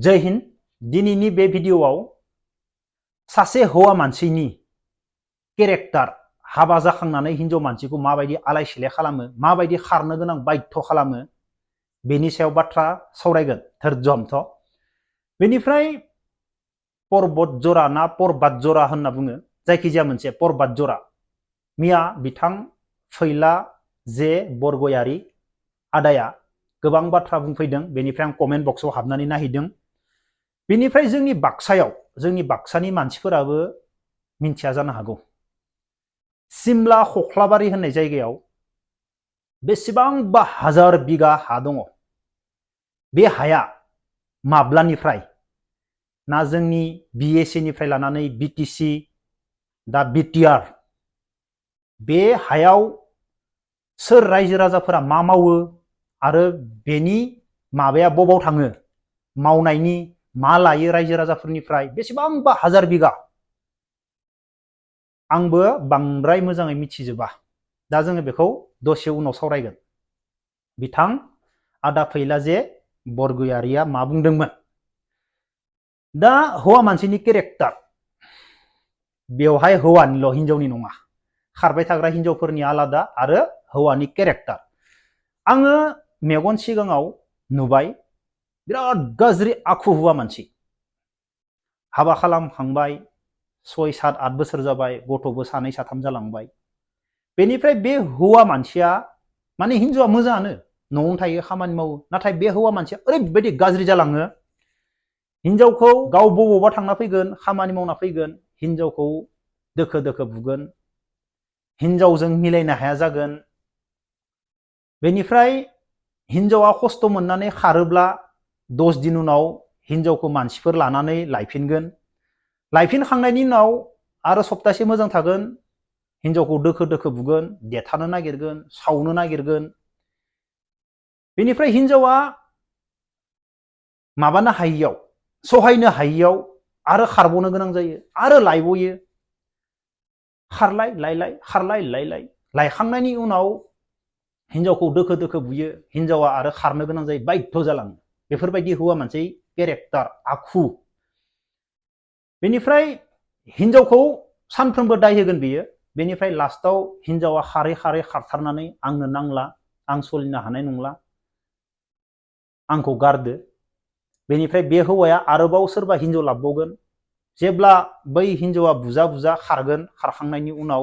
जय हिन्द। दिनैनि बे भिडिअआव सासे हौवा मानसिनि केरेक्टार हाबा जाखांनानै हिन्जाव मानसिखौ माबायदि आलाय सिलाय खालामो, माबायदि खारनो गोनां बाध्य खालामो, बेनि सायाव बाथ्रा सावरायगोन। धैर्यन्थ। बेनिफ्राय पर्बत जरा ना पर्बात जरा होनना बुङो, जायखिजाया मोनसे पर्बात जरा मिया बिथां फैला जे बरगयारी आदाया गोबां बाथ्रा बुंफैदों। बेनिफ्राय आं कमेन्ट बक्सआव हाबनानै नायहैदों। बेनिफ्राय जोंनि बाक्सायाव, जोंनि बाक्सानि मानसिफोराबो मिन्थिया जानो हागौ, सिमला खख्लाबारि होननाय जायगायाव बेसेबांबा हाजार बिगा हा दङ। बे हाया माब्लानिफ्राय ना जोंनि BSC निफ्राय लानानै BTC, दा BTR, बे हायाव सोर रायजो राजाफोरा मा मावो आरो बेनि माबाया बबाव थाङो, मावनायनि मा लायो रायजो राजाफोरनिफ्राय, बेसेबांबा हाजार बिगा, आंबो बांद्राय मोजाङै मिथिजोबा। दा जोङो बेखौ दसे उनाव सावरायगोन। बिथां आदा फैला जे बरगयारिया मा बुंदोंमोन। दा हौवा मानसिनि केरेक्टार, बेवहाय हौवानिल' हिन्जावनि नङा, खारबाय थाग्रा हिन्जावफोरनि आलादा आरो हौवानि केरेक्टार। आङो मेगन सिगाङाव नुबाय बिराद गाज्रि आखु हौवा मानसि। हाबा खालामखांबाय, 6-7-8 बोसोर जाबाय, गथ'बो 2-3 जालांबाय। बेनिफ्राय बे हौवा मानसिया, माने हिन्जावआ मोजाङानो, न'आवनो थायो, खामानि मावो, नाथाय बे हौवा मानसिया ओरैबायदि गाज्रि जालाङो, हिन्जावखौ गाव बबावबा थांना फैगोन, खामानि मावना फैगोन, हिन्जावखौ दोखो दोखो बुगोन, हिन्जावजों मिलायनो हाया जागोन। बेनिफ्राय हिन्जावआ खस्थ' मोननानै खारोब्ला 10 दिन उनाव हिन्जावखौ मानसिफोर लानानै लायफिनगोन। लायफिनखांनायनि उनाव आरो सप्तासे मोजां थागोन, हिन्जावखौ दोखो दोखो बुगोन, देथानो नागिरगोन, सावनो नागिरगोन। बेनिफ्राय हिन्जावआ माबानो हायियाव, सहायनो हायियाव आरो खारबावनो गोनां जायो, आरो लायबोयो। खारलाय लायलाय, खारलाय लायलाय, लायखांनायनि उनाव हिन्जावखौ दोखो दोखो बुयो, हिन्जावआ आरो खारनो गोनां जायो, बाध्य जालाङो। बेफोरबायदि हौवा मानसि केरेक्टार, आखु। बेनिफ्राय हिन्जावखौ सानफ्रोमबो दाय होगोन बियो। बेनिफ्राय लास्टाव हिन्जावआ खारै खारै खारथारनानै आंनो नांला, आं सोलिनो हानाय नंला, आंखौ गारदो। बेनिफ्राय बे हौवाया आरोबाव सोरबा हिन्जाव लाबोबावगोन। जेब्ला बै हिन्जावआ बुजा बुजा खारगोन, खारखांनायनि उनाव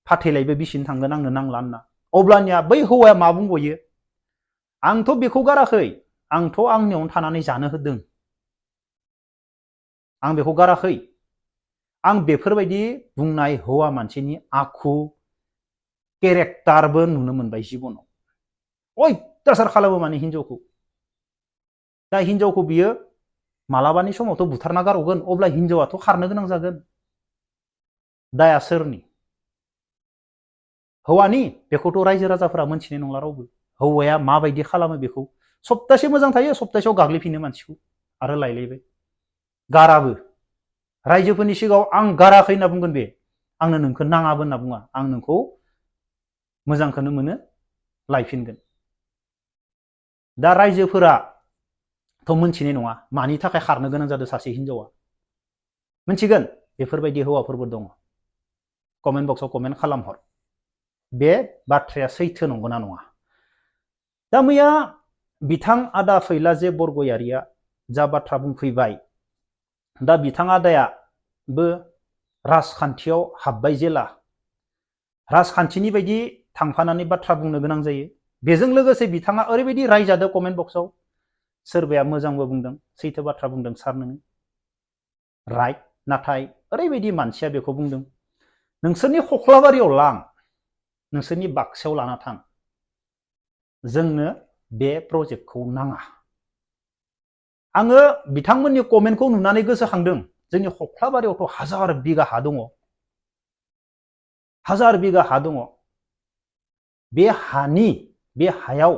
फाथैलायबो बिसिनो थांगोन आंनो नांला होनना, अब्लानिया बै हौवाया मा बुंबायो, आंथ' बेखौ गाराखै, आंथ' आंनियावनो थानानै जानो होदों, आं बेखौ गाराखै। आं बेफोरबायदि बुंनाय हौवा मानसिनि आखु केरेक्टारबो नुनो मोनबाय जिबनाव। अयथासार खालामो माने हिन्जावखौ। दा हिन्जावखौ बियो मालाबानि समावथ' बुथारना गारहगोन, अब्ला हिन्जावाथ' खारनो गोनां जागोन। दाया सोरनि? हौवानि? बेखौथ' रायजो राजाफोरा मोनथिनाय नंला रावबो। हौवाया माबायदि खालामो बेखौ। सप्तासे मोजां थायो, सप्तासेयाव गाग्लिफिनो मानसिखौ आरो लायलायबाय। गाराबो। रायजोफोरनि सिगाङाव आं गाराखै होनना बुंगोन बे, आंनो नोंखौ नाङाबो होनना बुङा, आं नोंखौ मोजांखौनो मोनो, लायफिनगोन। दा रायजोफोराथ' मोनथिनाय नङा मानि थाखाय खारनो गोनां जादों सासे हिन्जावा। मोनथिगोन बेफोरबायदि हौवाफोरबो दङ। कमेन्ट बक्सआव कमेन्ट खालामहर, बे बाथ्राया सैथो नंगौना नङा। दा मैया बिथां आदा फैला जे बरगयारिया जा बाथ्रा बुंफैबाय, दा बिथां आदायाबो राजखान्थियाव हाबबाय जेला, राजखान्थिनि बायदि थांफानानै बाथ्रा बुंनो गोनां जायो। बेजों लोगोसे बिथाङा ओरैबायदि रायजादों कमेन्ट बक्सआव, सोरबाया मोजांबो बुंदों, सैथो बाथ्रा बुंदों सार नोङो राइट, नाथाय ओरैबायदि मानसिया बेखौ बुंदों, नोंसोरनि खख्लाबारियाव लां, नोंसोरनि बाक्सायाव लाना थां, जोंनो बे प्रजेक्टखौ नाङा। आङो बिथांमोननि कमेन्टखौ नुनानै गोसोखांदों, जोंनि खख्लाबारियावथ' हाजार बिगा हा दङ, हाजार बिगा हा दङ। बे हायाव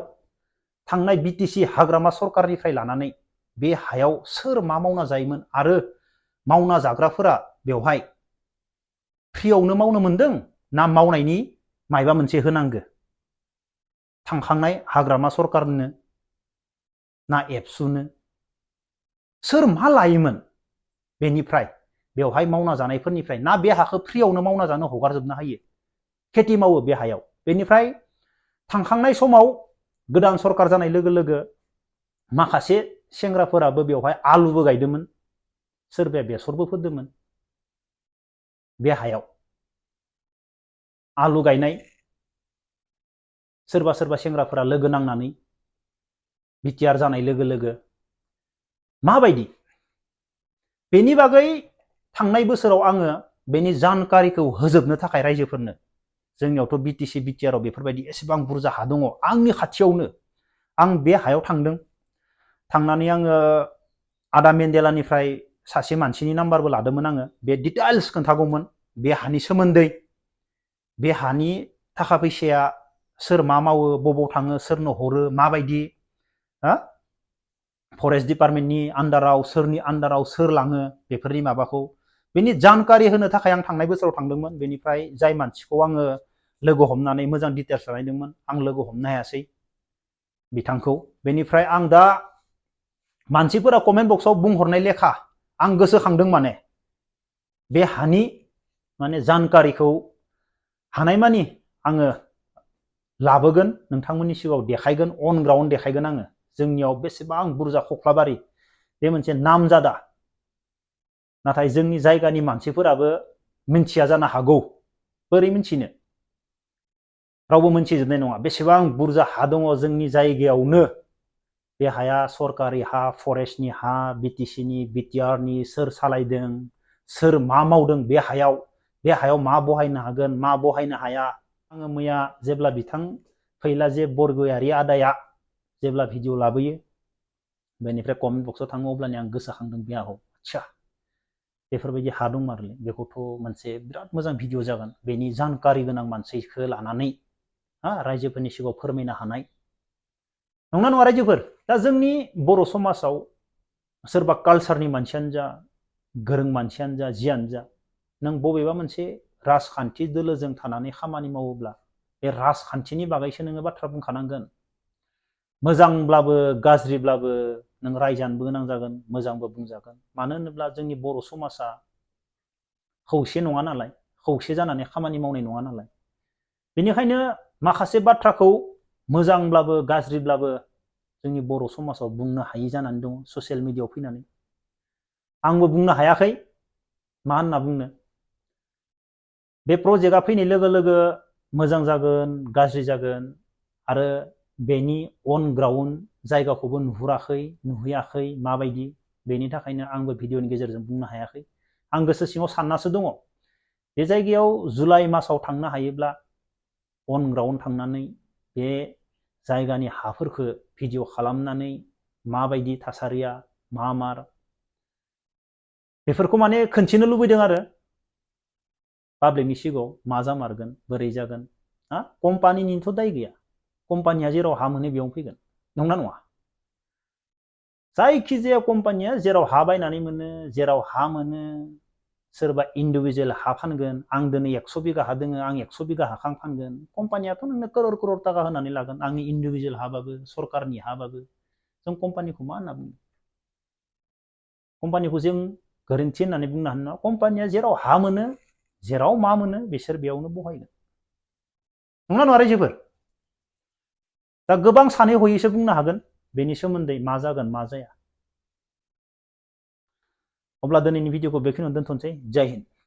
थांनाय BTC हाग्रामा सरकारनिफ्राय लानानै बे हायाव सोर मा मावना जायोमोन, आरो मावना जाग्राफोरा बेवहाय फ्रियावनो मावनो मोनदों ना मावनायनि मायबा मोनसे होनांगो, थांखांनाय हाग्रामा सरकारनो ना एबसुनो, सोर मा लायोमोन बेनिफ्राय बेवहाय मावना जानायफोरनिफ्राय ना बे हाखौ फ्रियावनो मावना जानो हगारजोबनो हायो खेथि मावो बे हायाव बेनिफ्राय थांखांनाय समाव गोदान सरकार जानाय लोगो लोगो माखासे सेंग्राफोराबो बेवहाय आलुबो गायदोंमोन सोरबाया बेसरबो फोदोंमोन बे हायाव आलु गायनाय सोरबा सोरबा सेंग्राफोरा लोगो नांनानै बिटिआर जानाय लोगो लोगो माबायदि बेनि बागै थांनाय बोसोराव आङो बेनि जानकारिखौ होजोबनो थाखाय रायजोफोरनो जोंनियावथ' बिटिसि बिटिआरआव बेफोरबायदि एसेबां बुरजा हा दङ आंनि खाथियावनो आं बे हायाव थांदों थांनानै आङो आदा मेन्डेलानिफ्राय सासे मानसिनि नाम्बारबो लादोंमोन आङो बे डिटेल्स खोन्थागौमोन बे हानि सोमोन्दै बे हानि थाखा फैसाया सोर मा मावो बबाव थाङो सोरनो हरो माबायदि फरेस्ट डिपार्टमेन्टनि आन्डाराव सोरनि आन्डाराव सोर लाङो बेफोरनि माबाखौ बेनि जानकारि होनो थाखाय आं थांनाय बोसोराव थांदोंमोन बेनिफ्राय जाय मानसिखौ आङो लोगो हमनानै मोजां डिटेल्स लानायदोंमोन आं लोगो हमनो हायासै बिथांखौ बेनिफ्राय आं दा मानसिफोरा कमेन्ट बक्सआव बुंहरनाय लेखा आं गोसोखांदों माने बे हानि माने जानकारिखौ हानायमानि आङो लाबोगोन नोंथांमोननि सिगाङाव देखायगोन अन ग्राउन्ड देखायगोन आङो जोंनियाव बेसेबां बुरजा खख्लाबारि बे मोनसे नामजादा नाथाय जोंनि जायगानि मानसिफोराबो मिन्थिया जानो हागौ बोरै मिन्थिनो रावबो मिन्थिजोबनाय नङा बेसेबां बुरजा हा दङ जोंनि जायगायावनो बे हाया सरकारि हा फरेस्टनि हा बिटिसिनि बिटिआरनि सोर सालायदों सोर मा मावदों बे हायाव मा बहायनो हागोन मा बहायनो हाया आङो मैया जेब्ला बिथां फैलाजे बरगयारि आदाया जेब्ला भिडिअ लाबोयो बेनिफ्राय कमेन्ट बक्सआव थाङो अब्लानो आं गोसोखांदों बे हाखौ आच्छा बेफोरबायदि हा दंमारलै बेखौथ' मोनसे बिराद मोजां भिडिअ जागोन बेनि जानकारि गोनां मानसिखौ लानानै रायजोफोरनि सिगाङाव फोरमायनो हानाय नंना नङा रायजोफोर दा जोंनि बर' समाजाव सोरबा कालसारनि मानसियानो जा गोरों मानसियानो जा जियानो जा नों बबेबा मोनसे राजखान्थि दोलोजों थानानै खामानि मावोब्ला बे राजखान्थिनि बागैसो नोङो बाथ्रा बुंखानांगोन मोजांब्लाबो गाज्रिब्लाबो नों रायजानोबो गोनां जागोन मोजांबो बुंजागोन मानो होनोब्ला जोंनि बर' समाजा खौसे नङा नालाय खौसे जानानै खामानि मावनाय नङा नालाय बेनिखायनो माखासे बाथ्राखौ मोजांब्लाबो गाज्रिब्लाबो जोंनि बर' समाजाव बुंनो हायि जानानै दङ ससियेल मिडियायाव फैनानै आंबो बुंनो हायाखै मा होनना बुंनो बे प्रजेक्टआ फैनाय लोगो लोगो मोजां जागोन गाज्रि जागोन आरो बेनि अन ग्राउन्ड जायगाखौबो नुहैयाखै माबायदि बेनि थाखायनो आंबो भिडिअनि गेजेरजों बुंनो हायाखै आं गोसो सिङाव साननासो दङ बे जायगायाव जुलाइ मासाव थांनो हायोब्ला अन ग्राउन्ड थांनानै बे जायगानि हाफोरखौ भिडिअ खालामनानै माबायदि थासारिया मार बेफोरखौ माने खोन्थिनो लुबैदों आरो पाब्लिकनि सिगाङाव मा जामारगोन बोरै जागोन कम्पानिनिथ' दाय गैया कम्पानिया जेराव हा मोनो बेयावनो फैगोन नंना नङा जायखिजाया कम्पानिया जेराव हा बायनानै मोनो जेराव हा मोनो सोरबा इन्डिभिजुवेल हा फानगोन आं दिनै 100 बिगा हा दोङो आं 100 बिगा हाखां फानगोन कम्पानियाथ' नोंनो करोड़ करोड़ टाका होनानै लागोन आंनि इन्डिभिजुवेल हाबाबो सरकारनि हाबाबो जों कम्पानिखौ मा होनना बुङो कम्पानिखौ जों गोरोन्थि होननानै बुंनो हानो नङा कम्पानिया जेराव हा मोनो जेराव मा मोनो बिसोर बेयावनो बहायगोन नंना नङा रायजोफोर दा गोबां सानै हयैसो बुंनो हागोन बेनि सोमोन्दै मा जागोन मा जाया अब्ला दिनैनि भिडिअखौ बेखिनियावनो दोनथ'नोसै जय हिन्द